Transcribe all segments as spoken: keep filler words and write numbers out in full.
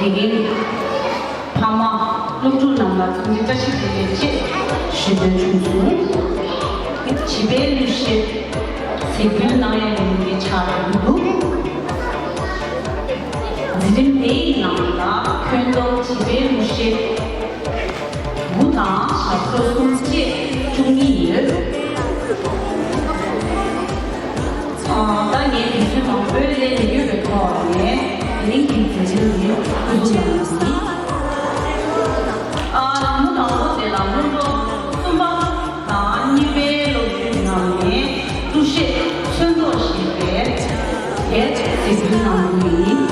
དགེ་རྒན། ཕ་མ། སློབ་ཕྲུག་རྣམས་ལ་འཚམས་འདྲི་བཀྲ་ཤིས་བདེ་ལེགས་བཅས་ཞུ་འདོད་བྱུང་སོང་། བྱིས་པའི་གླུ་གཞས་གཟིགས་འབུལ་གནང་ཡ་ཡིན་པའི་ཕྱག་རེ་འདུག་འཛིན་རིམ་དེའི་ནང་ལ་ཁྱོན་བསྡོམས་བྱིས་པའི་གླུ་གཞས་དགུ་དང་ཞབས་བྲོ་གསུམ་བཅས་བཅུ་གཉིས་ཡོད། ད་ངས་དུས་ཚོད་མང་པོའི་གླེང་ཡོད་པའི་ཐོག་ནས་དེ་རིང་གི་མཛད་འཕྲིན་འདི་སྐུ་གཟུགས་ལ་ཡིན། ཨ་ལགས་མོ་དང་པོ་དེ་ལ་སྔོན་འགྲོ་གསུམ་པ་དང་གཉིས་པའི་སློབ་ཕྲུག་རྣམས་ནས་གླུ་གཞས་ཚོན་མདོག་ཞེས་པའི་གཞས་གཟིགས་འབུལ་གནང་རྒྱུ་ཡིན།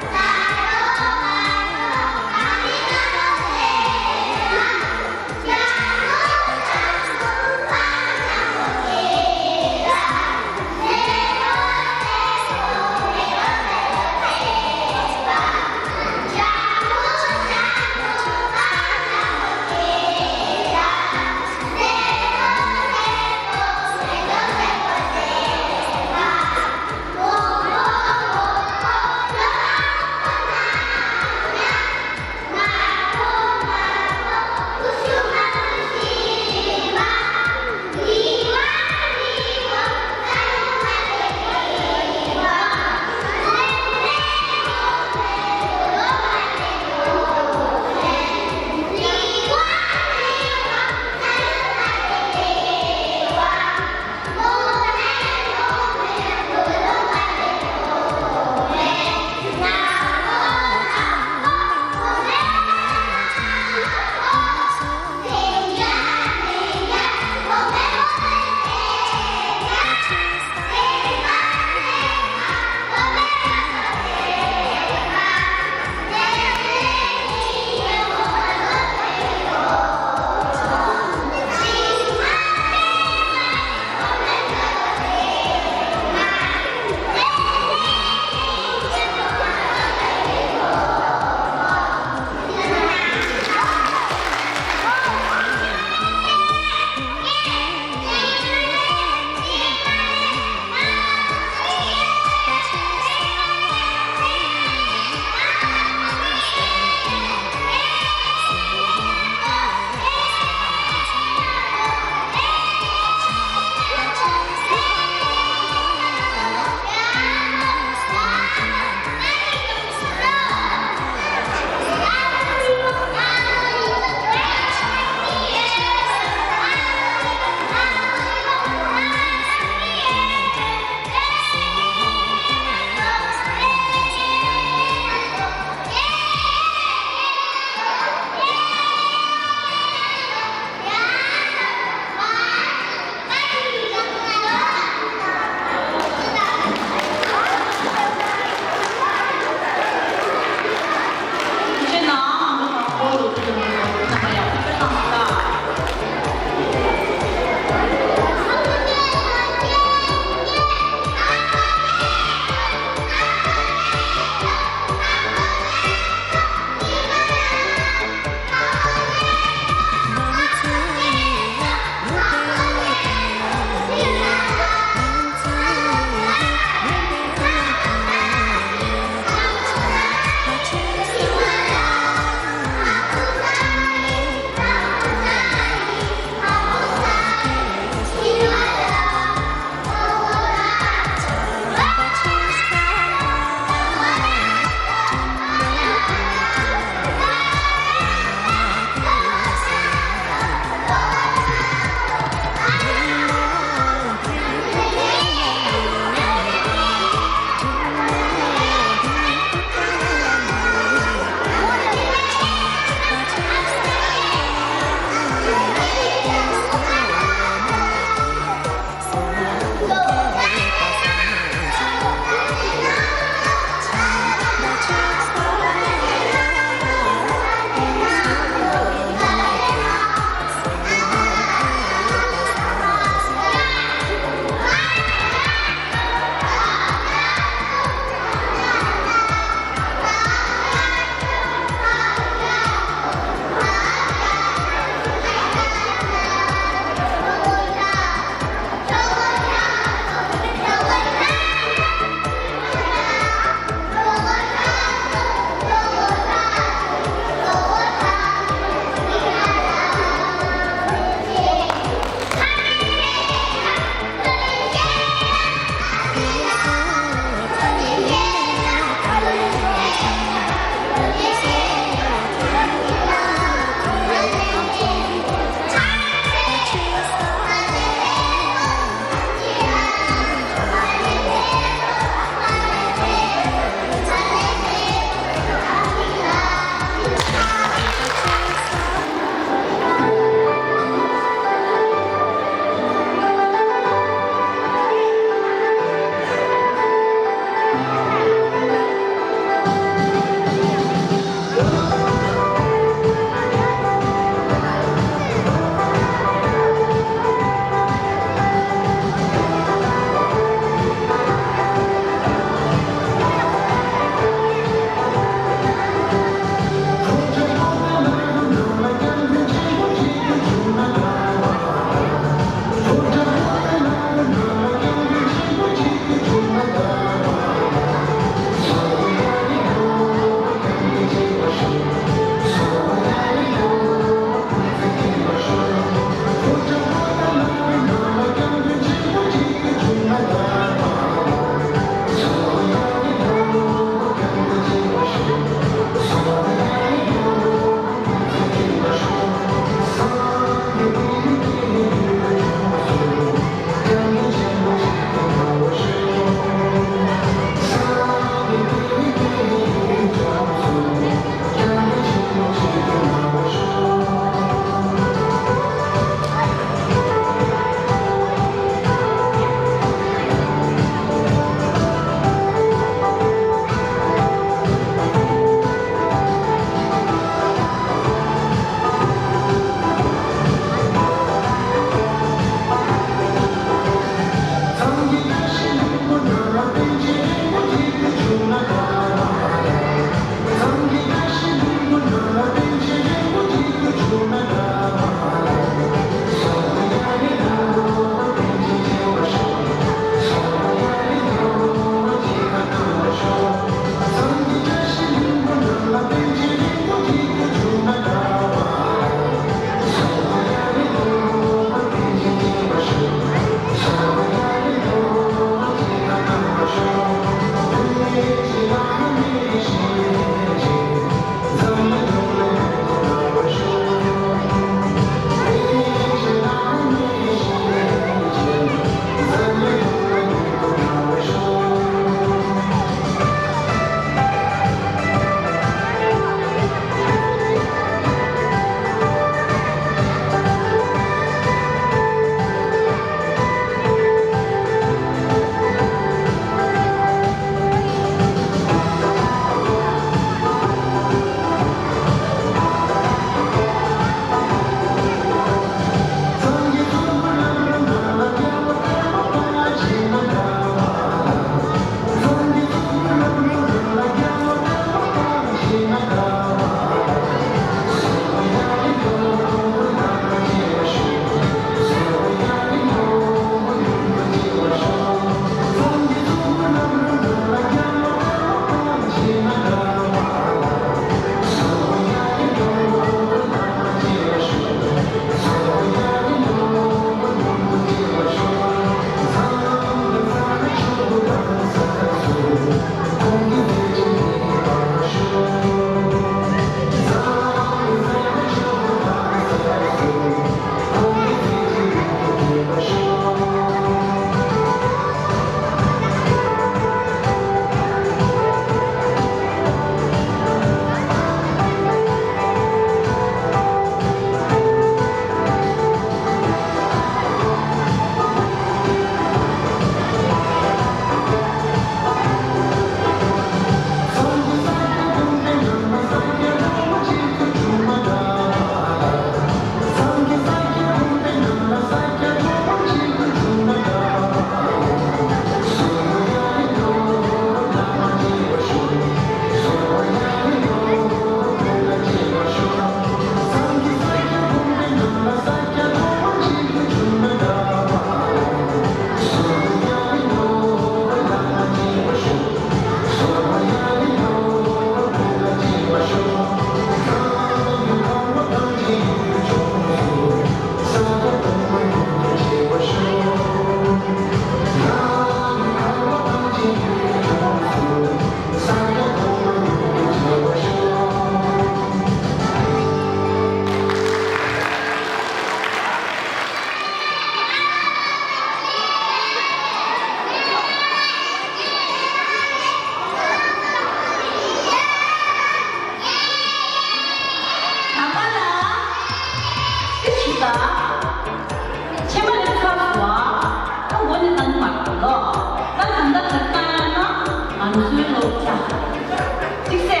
ཅིག་སེ།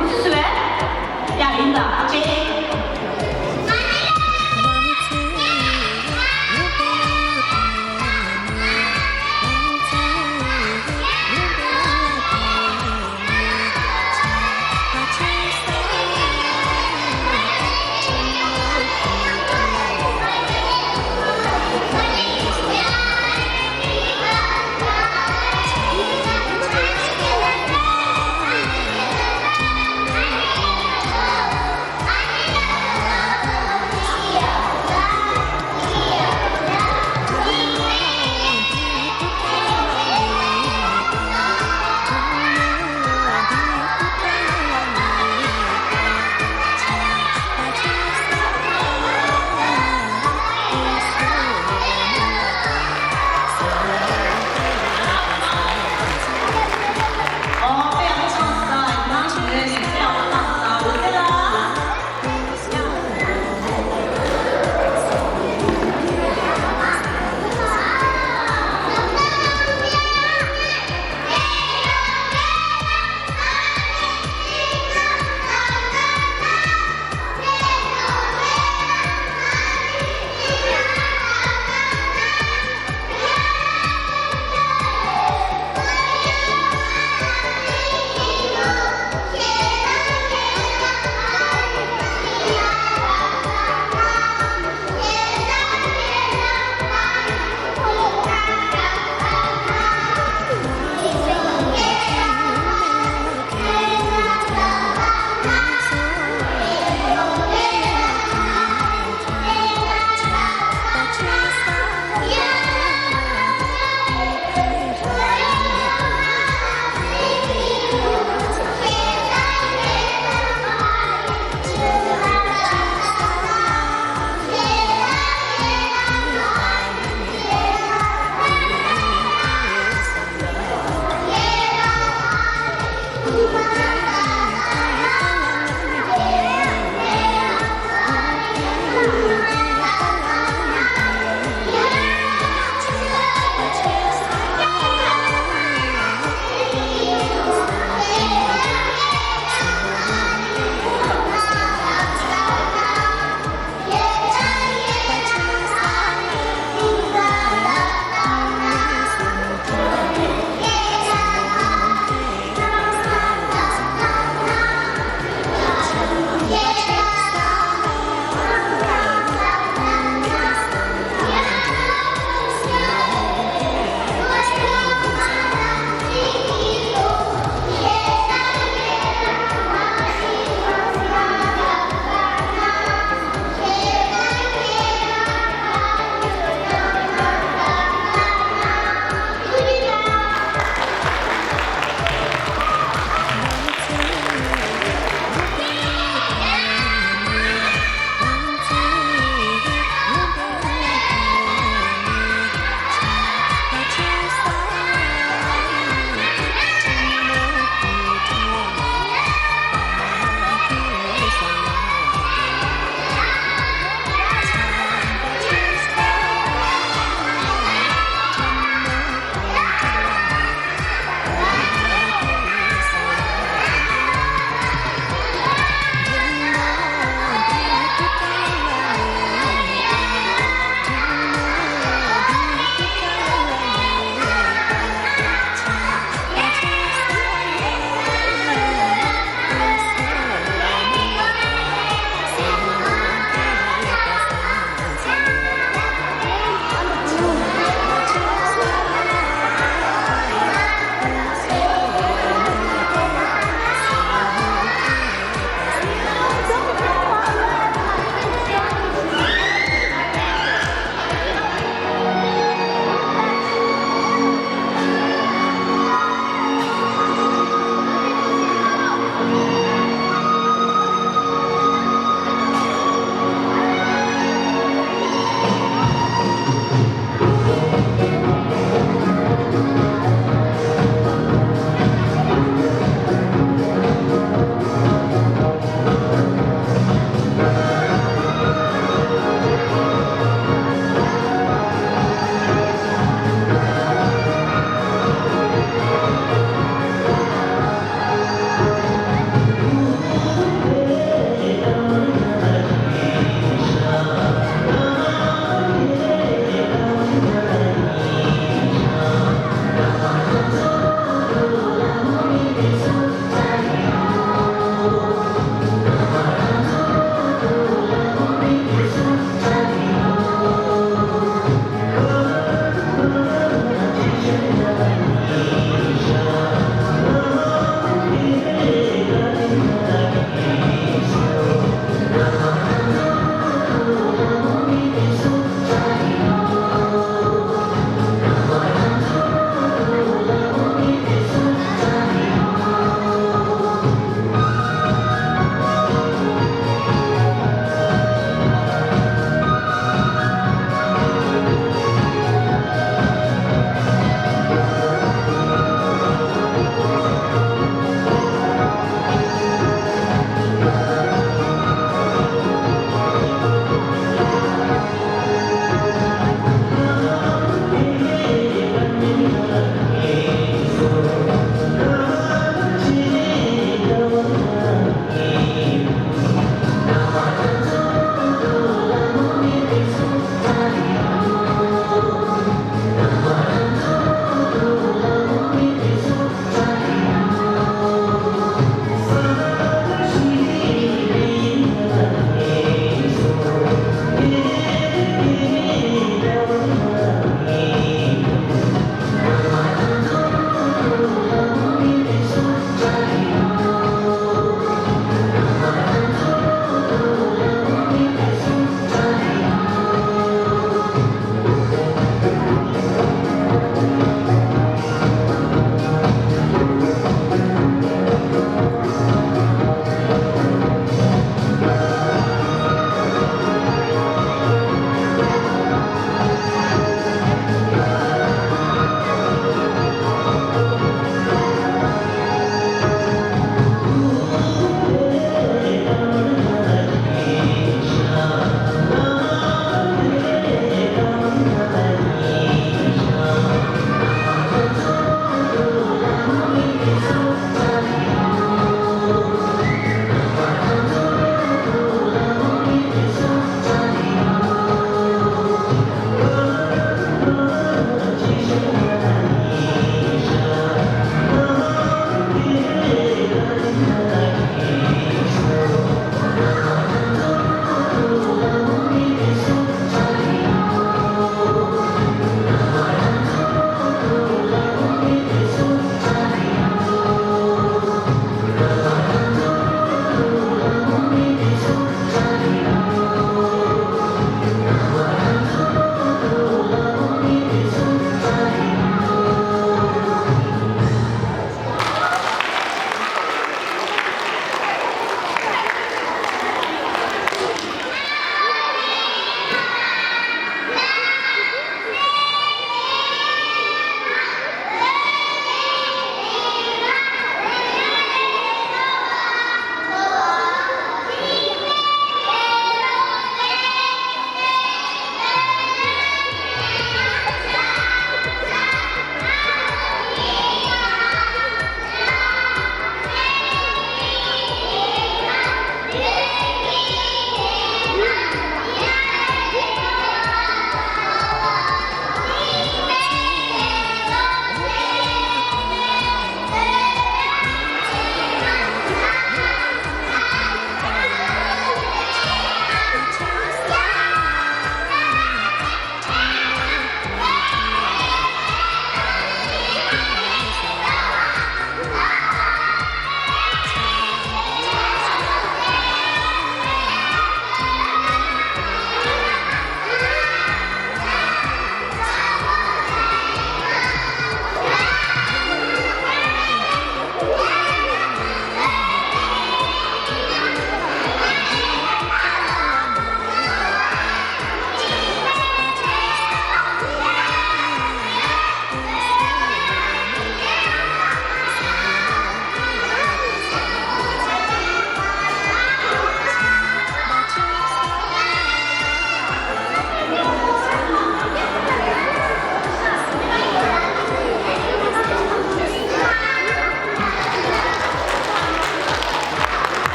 འུ་ཚོ་སུ་བས། ཡ་ཡིན་ད་ཅེ།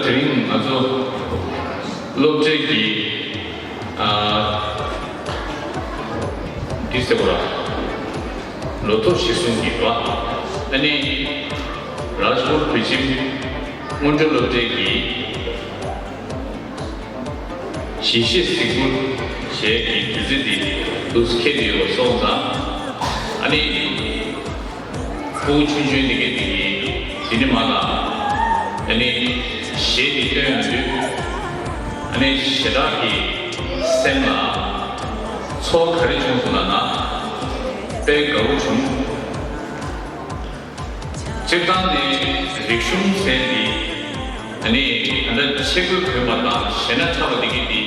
དེ་རིང་ང་ཚོ་སློབ་གྲྭའི་གི་ཨ་འདི་ཟེར་བ་ལ་ལོ་ཐོ་གཞིར་བཟུང་གི་རེད་བ། ཨ་ནི་རཱཇ་པུར་བོད་ཁྱིམ་སྔོན་འགྲོའི་སློབ་གྲྭའི་གི་གཞིས་བྱེས་གཟིགས་སྐོར་བྱེད་ཀྱི་དུས་ཚོད་འདི་འདུག་སེ་འཁེལ་ཡོད་པ་སོང་ཙང་། ཨ་ནི་ཕྲུ་གུ་ཆུང་ཆུང་འདི་གའི་འདི་གི་འདི་ནི་མ་ལ་ཨ་ནི་གཞས་འདི་ཐོས་ཡོང་དུས་ཨ་ནི་ཞེ་དྲག་གི་སེམས་ལ་ཚོར་བ་ག་རེ་བྱུང་སོང་ལབ་ན་དཔེ་དགའ་བོ་བྱུང་། སྤྱིར་བཏང་ནས་རིག་གཞུང་ཟེར་འདི་ཨ་ནི་ད་ལྟ་ཆས་གོས་གོན་པ་དང་གཞས་སྣ་འཁྲབ་པ་འདི་གི་འདི་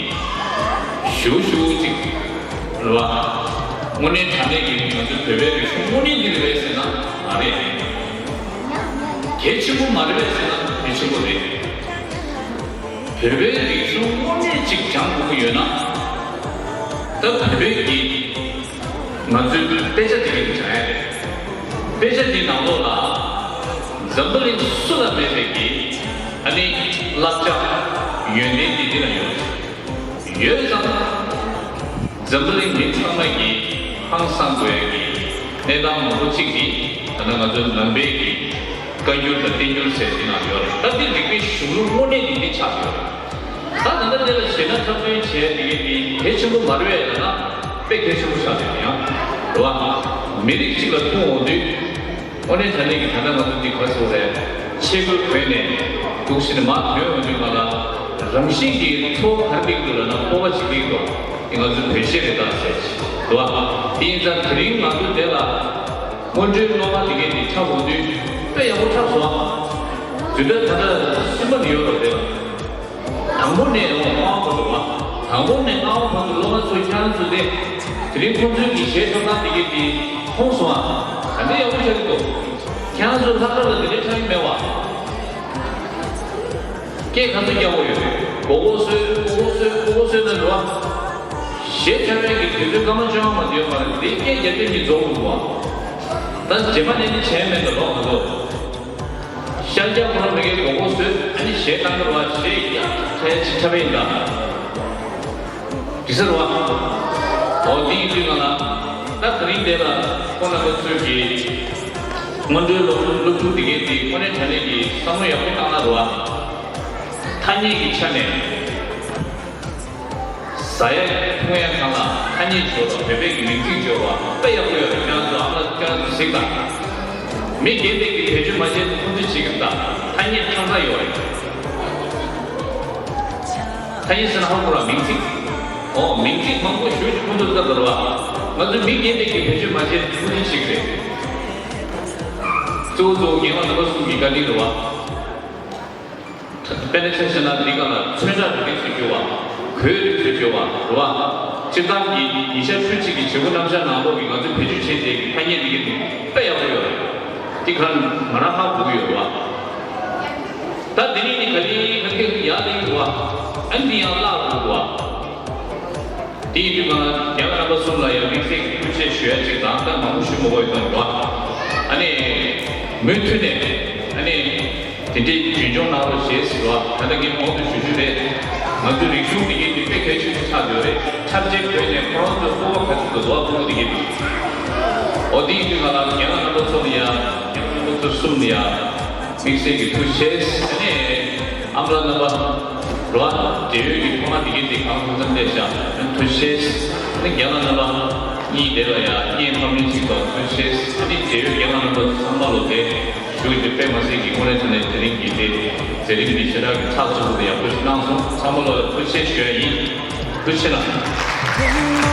ཞུ་ཞུ་ཅིག་རེད་བ། དངོས་གནས་དྲང་གནས་ཀྱི་ང་ཚོའི་བོད་པའི་རིག་གཞུང་དངོས་གནས་འདི་རེད་པས་ཟེར་ན་མ་རེད། གལ་ཆེན་པོ་མ་རེད་པས་ཟེར་ན་གལ་ཆེན་པོ་རེད། བོད་པའི་རིག་གཞུང་དངོས་གནས་ཅིག་སྦྱང་དགོས་ཀྱི་ཡོད་ན། ད་བོད་པའི་གི་ང་ཚོའི་དཔེ་ཆ་དེ་གའི་སྦྱང་ཡ་རེད། དཔེ་ཆ་དེའི་ནང་ལོགས་ལ་འཛམ་བུ་གླིང་སུ་ལ་མེད་པའི་གི་ཨ་ནི་བསླབ་བྱ་ཡོན་ཏན་དེ་འདི་ལ་ཡོད། ཡོད་ཙང་འཛམ་བུ་གླིང་མི་ཚང་མ་གིས་ཧང་སང་དགོས་ཡ་གི་གནས་སྟངས་མང་པོ་ཅིག་གིས་ད་ལྟ་ང་ཚོ་ནང་པའི་གི་བཀའ་འགྱུར་དང་བསྟན་འགྱུར་ཟེར་དེ་ནང་ཡོད་རེད། ད་འདི་རིག་པའི་གཞུང་ལུགས་དངོས་གནས་ཀྱི་འདི་ཆགས་ཡོད་རེད། ད་ད་ལྟ་འདི་ལ་གཞས་སྣ་འཁྲབ་སྟོན་བྱས་དེ་གའི་འདི་གལ་ཆེན་པོ་མ་རེད་པས་ལབ་ན་དཔེ་གལ་ཆེན་པོ་ཆགས་ཡོད་ཡང་རེད་བ། མི་རིགས་གཅིག་ལ་ཐུག་འོང་དུས། དངོས་གནས་དྲང་གནས་ཀྱི་ད་ལྟ་ང་ཚོ་འདི་ག་ཟེར་རེད། ཆས་གོས་གོན་ནས་འདུག་ཟེར་ནས་མར་ཐོན་འོང་དུས་ང་ལ་རང་བཞིན་གྱིས་ཚོར་བ་ག་རེ་སླེབས་ཀྱི་འདུག་ལབ་ན་སྤོབས་པ་ཞིག་སླེབས་ཀྱི་འདུག་འདི་ང་ཚོའི་བོད་གཞས་རེད་ད་ཟེར་གྱི་འདུག་བ། དེ་ཡིན་ཙང་དེ་རིང་ང་ཚོ་འདི་ལ་སྔོན་འགྲོའི་སློབ་མ་དེ་གས་འདི་འཁྲབ་འོང་དུས་དཔེ་ཡག་པོ་འཁྲབ་སོང་། རྫུན་མ་ད་ལྟ་སུན་པ་མི་ཡོད་རོགས་འདི་ལ། དང་པོ་ནས་ཨོ་ཨང་བར་དུ་བ། དང་པོ་ནས་ཨང་བར་དུ་སློབ་མ་ཚོས་ཁྱེད་རང་ཚོ་དེ། དེ་རིང་ཁོང་ཚོའི་གི་གཞས་འཁྲབ་སྟངས་དེ་གའི་དེ་མཐོང་སོང་ཨ། ག་འདྲ་ཡག་པོ་ཆགས་ཀྱི་འདུག་ཁྱེད་རང་ཚོ་ལྷག་དཀར་ལ་དེ་འདྲའི་འཁྲབ་ཡིན་མེད་བ། སྐད་ག་ཚོད་རྒྱག་དགོས་ཡོད། གོ་གོ་སོད་གོ་གོ་སོད་གོ་གོ་སོད་ལ་འགྲོ་བ། གཞས་འཁྲབ་ཡས་ཀྱི་དུས་ཚོད་སྐར་མ་བཅོ་ལྔ་མ་དུས་མ་རེད་དེ་སྐད་རྒྱབ་དེ་གཉིས་རྫོགས་འདུག་བ། ད་རྗེས་མ་ནས་ནི་བྱས་མེད་འདུག་ལོག་མ་འདུག་ཤར་རྒྱག་ཁོ་རང་མི་གའི་མགོ་སྐོར་བཟོས་ཨ་ནི་གཞས་བཏང་གི་རེད་བ། གཞས་ཡག་ཐལ་ཅིག་འཁྲབ་པ་ཡིན་ད། དེ་ཟེར་བ། འོ་དེ་ཡིན་དུས་ང་ལ་ད་དེ་རིང་འདི་ལ་ཁོང་རྣམ་པ་ཚོས་ཀྱིས་སྔོན་འགྲོའི་སློབ་སློབ་ཕྲུག་དེ་གའི་དེ་ཁོ་ནའི་དྲ་གནས་ཀྱི་བསམ་བློ་ཡག་པོ་བཏང་ན་རེད་བ། ཐ་སྙད་ཀྱི་ཆ་ནས། ཟ་ཡ་འཐུང་ཡ་སྒང་ལ་ཐ་སྙད་སྦྱོར་བ་བོད་པའི་གི་མིང་ཚིག་སྦྱོར་བ་དཔེ་ཡག་པོ་ཡོད་རེད། ཁྱེད་རང་ཚོ་ཨ་མ་ཁྱེད་རང་ཚོ་གཟིགས་དང་། མི་རྒན་པའི་གི་བེད་སྤྱོད་མ་བྱས་ཐུང་ཐུང་བྱེད་ཀྱི་འདུག་ད་ཐ་སྙད་ཁྱང་ཚ་ཡོད་རེད། ཐ་སྙད་ཟེར་ན་ཧ་གོ་ར་མིང་ཚིག་ཨོ་མིང་ཚིག་མང་པོ་ཞུ་རྒྱུ་ཁོང་ཚོ་ལྟ་དོར་བ། ང་ཚོ་མི་རྒན་པའི་གི་བེད་སྤྱོད་མ་བྱས་ཐུང་ཐུང་བྱེད་ཀྱི་རེད། གཙོ་བོ་གཙོ་བོ་རྒན་པ་རྣམ་པ་གསུམ་གྱི་བཀའ་དྲིན་རེད་བ། དཔེར་ན་ཆ་བཞག་ན་འདི་ག་ལ་ཚོན་ཁྲ་རིགས་སུ་གྱུར་བ། གོས་རིགས་སུ་གྱུར་བ་རེད་བ། སྤྱིར་བཏང་གི་ཉིན་ཞག་ཕྲུགས་གཅིག་གི་བྱེད་སྒོ་རྣམ་གཞག་ནང་ལོགས་ཀྱི་ང་ཚོས་བེད་སྤྱོད་བྱེད་བསྡད་ཀྱི་ཐ་སྙད་འདི་ག་དེ་དཔེ་ཡག་པོ་ཡོད་རེད། འདི་ག་ང་རང་ཧ་གོ་གི་ཡོད་རེད་བ། ད་འདི་ནི་ནི་ག་དེ་ག་དེ་ཡག་ལེགས་ཡོད་རེད་བ། ཨ་ནི་འདི་ཡང་བརླག་འགྲོ་གི་རེད་བ། དེ་ཡིན་དུས་ང་རྒན་ལགས་རྣམ་པ་གསུམ་ལ་ཡང་དམིགས་བསལ་གྱི་ཐུགས་རྗེ་ཆེ་ཞུ་ཡ་གཅིག་དང་ད་མང་པོ་ཞུ་མི་དགོས་ཡོད་དོན་འགྲོ། ཨ་ནི་མུ་མཐུད་ནས་ཨ་ནི་དེ་འདྲའི་རྒྱུན་སྐྱོང་གནང་རོགས་ཞེས་ཟེར་བ་ད་ལྟ་ངས་གོང་དུ་ཞུ་རྒྱུ་རེད། ང་ཚོའི་རིག་གཞུང་འདི་གའི་དེ་དཔེ་གལ་ཆེན་པོ་ཆགས་ཡོད་རེད། འཁྲབ་ཆས་གོན་ནས་ཁོ་རང་ཚོའི་སྤོབས་པ་ག་ཚོད་འདུག་འདུག་བ་ཕྲུ་གུ་འདི་གའི་དེ། འོ་དེ་ཡིན་དུས་ང་ལ་རྒན་ལགས་རྣམ་པ་ཚོ་ལ་ཡང་རྒན་ལགས་རྣམ་པ་ཚོ་གསུམ་ལ་ཡང་དམིགས་བསལ་གྱི་ཐུགས་རྗེ་ཆེ་ཨ་ནི། ཨ་མ་ལགས་རྣམ་པ། རོ་ཨ། འབྲེལ་ཡོད་ཀྱི་ཐོག་མ་དེ་གའི་དེ་གང་ཐུབ་ཙམ་སླེབས་ཤག་ཐུགས་རྗེ་ཆེ། ཨ་ནི་རྒན་ལགས་རྣམ་པ། གཉིས་དེ་ལ་ཡང་བརྙན་ཕབ་ལེན་ཅིག་དང་ཐུགས་རྗེ་ཆེ། ཨ་ནི་འབྲེལ་ཡོད་རྒན་ལགས་རྣམ་པ་ཚང་མ་ལོ་དེ་ཞུ་རྒྱུ་དཔེ་མ་སྲིད་ཀྱི་དངོས་གནས་དྲང་གནས་དེ་རིང་གི་དེ་མཛད་རིམ་འདི་ཞེ་དྲག་གི་ཚགས་ཚུད་པོ་དང་ཡག་པོ་ཞིག་གནང་སོང་། ཚང་མ་ལོ་ལ་ཐུགས་རྗེ་ཆེ་ཞུ་ཡ་ཡིན། ཐུགས་རྗེ་ཆེ་གནང་།